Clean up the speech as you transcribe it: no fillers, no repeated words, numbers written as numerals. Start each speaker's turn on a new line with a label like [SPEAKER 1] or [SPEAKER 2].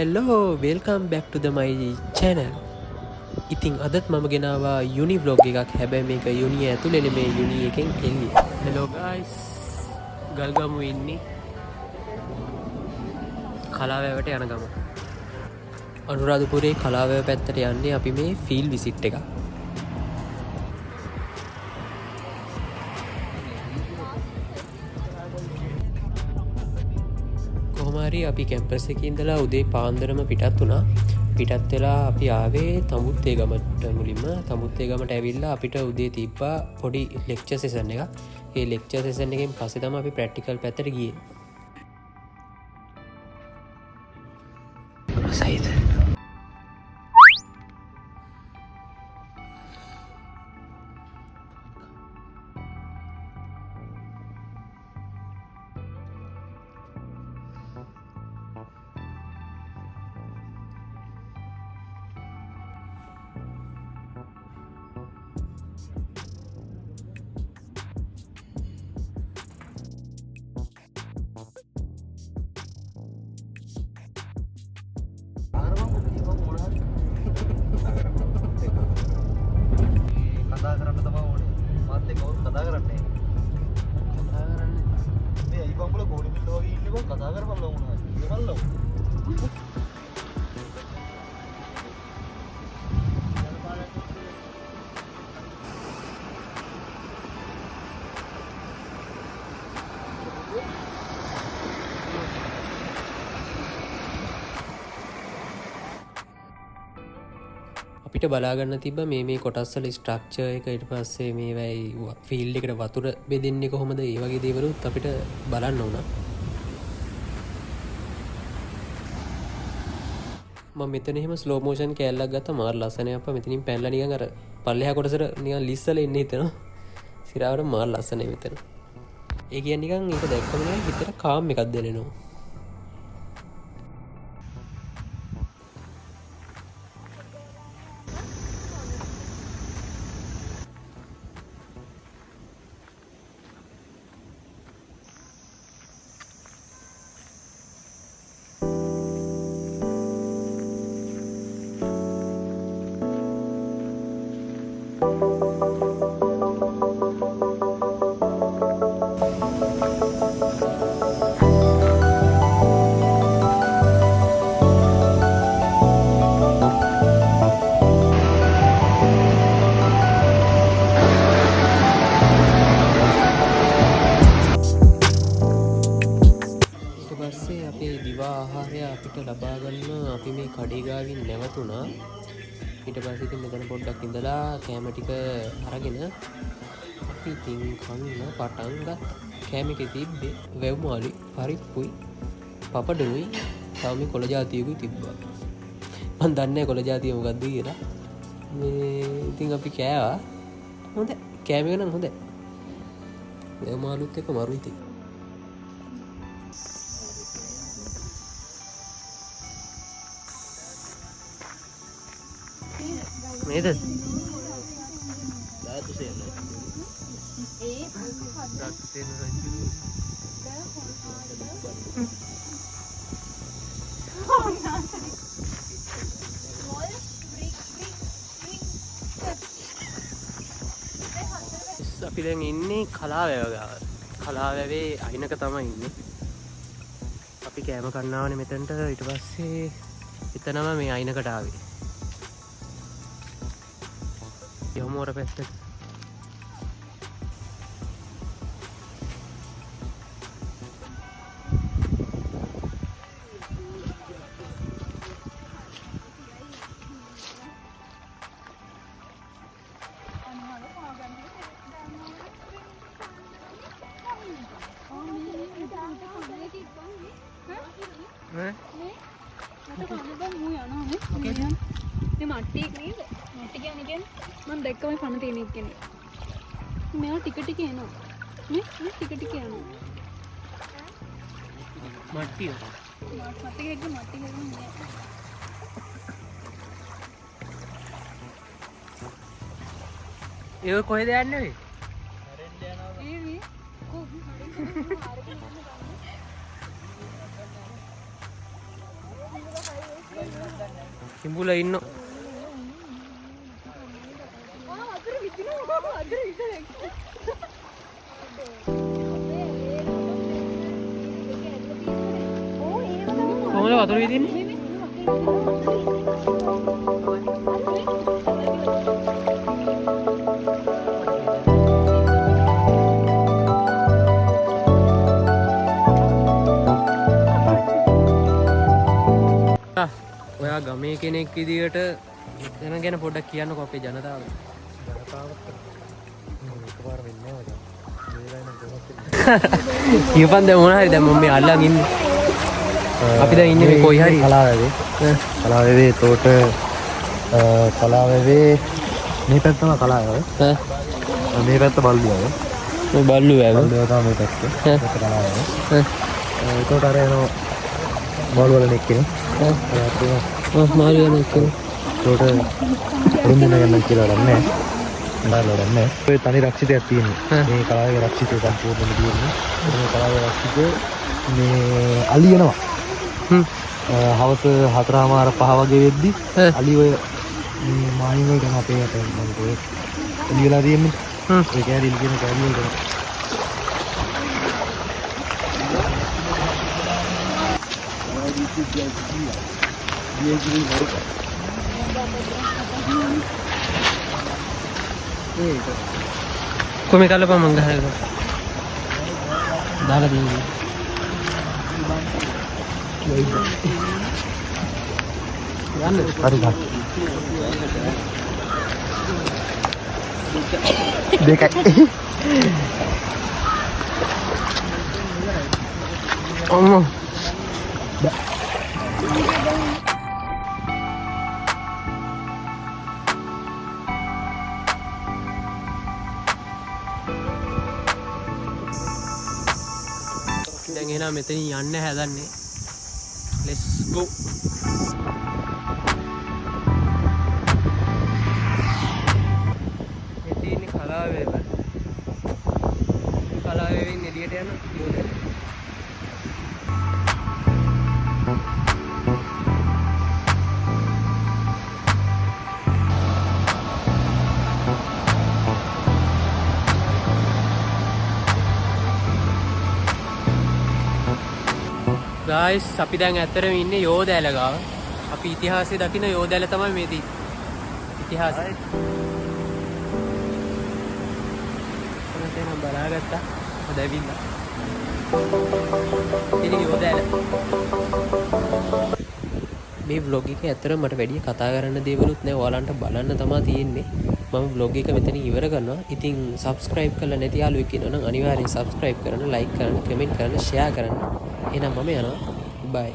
[SPEAKER 1] Hello, welcome back to the my channel. ඉතින් අදත් මම ගෙනාවා යුනි ව්ලොග් එකක්. හැබැයි මේක යුනි ඇතුලේ නෙමෙයි, යුනි එකෙන් එළියේ. හෙලෝ ගයිස්, ගල්ගමු ඉන්නේ කලාවැවට යන ගම. අනුරාධපුරේ කලාවැව පැත්තට යන්නේ අපි මේ ෆීල්ඩ් විසිට් එකක්. කොහොම හරි අපි කැම්පස් එකේ ඉඳලා උදේ පාන්දරම පිටත් වුණා. පිටත් වෙලා අපි ආවේ තඹුත්තේ ගමට. මුලින්ම තඹුත්තේ ගමට ඇවිල්ලා අපිට උදේ තිබ්බා පොඩි ලෙක්චර් සෙෂන් එකක්. ඒ ලෙක්චර් සෙෂන් එකෙන් පස්සේ තමයි අපි ප්‍රැක්ටිකල් පැත්තට ගියේ.
[SPEAKER 2] රසයිද?
[SPEAKER 3] කතා කරන්න තමයි ඕනේ. මාත් එක්ක කවුරුත් කතා කරන්නේ නැහැ. මේ ඇයි බං උඹලා ගෝලි බිල්ල වගේ ඉන්නේ බං, කතා කරපල්ලා මොනවද? ඉඳපල්ලා.
[SPEAKER 1] අපිට බලාගන්න තිබ්බ මේ මේ කොටස් වල ස්ට්‍රක්චර් එක, ඊට පස්සේ මේවයි ෆීල්ඩ් එකට වතුර බෙදෙන්නේ කොහොමද, ඒ වගේ දේවලුත් අපිට බලන්න වුණා. මම මෙතන එහෙම ස්ලෝ මෝෂන් කෑල්ලක් ගත්තා. මාර ලස්සනයි අප්පා. මෙතනින් පැනලා නිකන් අර පල්ලෙහා කොටසට නිකන් ලිස්සලා එන්න හිතෙනවා. සිරාවට මාර ලස්සනයි මෙතන. ඒ කියන්නේ නිකන් ඒක දැක්කම නිකන් හිතට කාම් එකක් දැනෙනවා. ඊට පස්සේ අපේ දිවා ආහාරය අපිට ලබා ගන්න අපි මේ කඩේ ගාවින් නැවතුණා. ඊට පස්සේ ඉතින් මෙතන පොඩ්ඩක් ඉඳලා කෑම ටික අරගෙන අපි ඉතින් කන්න පටන් ගත්තා. කෑම එකේ තිබ්බේ වැව් මාළුයි, පරිප්පුයි, පපඩමුයි, තව මේ කොළ ජාතියකුයි තිබ්බා. මං දන්නේ නැහැ කොළ ජාතිය මොකද්ද කියලා. මේ ඉතින් අපි කෑවා. හොඳයි. කෑම එක නම් හොඳයි. වැව් මාළුත් එක්ක මරු ඉතින්. නේද? අපි දැන් ඉන්නේ කලාවැව ගාව. කලාවැවේ අයිනක තමයි ඉන්නේ. අපි කෑම කන්න ආවනේ මෙතනට. ඊට පස්සේ එතනම මේ අයිනකට ආවේ. යමු අර පැත්තට. ඈ?
[SPEAKER 4] මට කන්න බං, මූ යනවා නේ. මේ මට්ටි එක නේද? මට්ටි කියන්නේ කියන්නේ මං දැක්ක මේ පණ තියෙන එක්කෙනෙක්. මේවා ටික ටික එනවා. නේ මේ ටික ටික යනවා.
[SPEAKER 1] මට්ටිය.
[SPEAKER 4] මට්ටි එක මට්ටි එක නෑ.
[SPEAKER 1] ඒක කොහෙද යන්නේ ඔය?
[SPEAKER 4] ඒ මේ කො හරියට අරගෙන යන්න ගන්න.
[SPEAKER 1] කිඹුලා ඉන්නෝ.
[SPEAKER 4] ආ අතර විදිනවා අතර විදිනවා.
[SPEAKER 1] කොහොමද වතුර විදින්නේ? ඔයා ගමේ කෙනෙක් විදියට එතන ගැන පොඩ්ඩක් කියන්නකෝ අපේ ජනතාවට.
[SPEAKER 3] ජනතාවට එකපාර වෙන්නේ නැහැ මචං. මේ වෙලාවේ නම් කොහොමද වෙන්නේ?
[SPEAKER 1] කියපන් දැන් මොන හරි දැන් මම මේ අල්ලන් ඉන්නේ. අපි දැන් ඉන්නේ මේ කොයි හරි
[SPEAKER 3] කලාවැවේ. කලාවැවේ එතකොට කලාවැවේ මේ පැත්ත තමයි කලාවැව. මේ පැත්ත බල්ලුවැව.
[SPEAKER 1] මේ බල්ලුවැව.
[SPEAKER 3] බල්ලුවැව තමයි මේ පැත්ත. මේ පැත්ත කලාවැව. එතකොට අර යනවා මාළු වලන එක්කෙනෙක්.
[SPEAKER 1] ඔව් මාළු වලන එක්කෙනෙක්.
[SPEAKER 3] එතකොට වරුන් දෙන්න ගන්න කියලා වැඩක් නැහැ. බාලා වැඩක් නැහැ. ඔය තනි රක්ෂිතයක් තියෙනවා. මේ කලාවේ රක්ෂිතය සම්පූර්ණයෙන්ම තියෙන්නේ. මේ කලාවේ රක්ෂිතය මේ අලි එනවා. හවස 4:30 5 වගේ වෙද්දි අලි ඔය මේ මායිම් වලට යනවා අපේ අත මම ඔය එලි වෙලා තියෙන්නේ. ඔය කෑලි එලි කියන කෑලි වලට යනවා.
[SPEAKER 1] කොහේ කලපන් මං ගහලා දාලා තියෙන්නේ. යන්න.
[SPEAKER 3] හරි ගන්න. දෙකයි.
[SPEAKER 1] අම්මා. දැන් එහෙනම් මෙතනින් යන්න හැදන්නේ. Let's go. මේ තියෙන්නේ කලාවැව. මේ කලාවැවෙන් එළියට යන යෝධ. ගායිස් අපි දැන් ඇත්තටම ඉන්නේ යෝදැල ගාව. අපි ඉතිහාසයේ දකින යෝදැල තමයි මේ තියෙන්නේ. ඉතිහාසය. කොහොමද බලාගත්තා. අද ඇවිල්ලා. ඉතින් යෝදැල. මේ ව්ලොග් එකේ ඇත්තටම මට වැඩි කතා කරන්න දේවලුත් නෑ. ඔයාලන්ට බලන්න තමා තියෙන්නේ. මම ව්ලොග් එක මෙතනින් ඉවර කරනවා. ඉතින් සබ්ස්ක්‍රයිබ් කරලා නැති යාළුවෙක් ඉන්නවා නම් අනිවාර්යෙන් සබ්ස්ක්‍රයිබ් කරන්න, ලයික් කරන්න, කමෙන්ට් කරන්න, ෂෙයා කරන්න. එහෙනම් මම යනවා. බයි.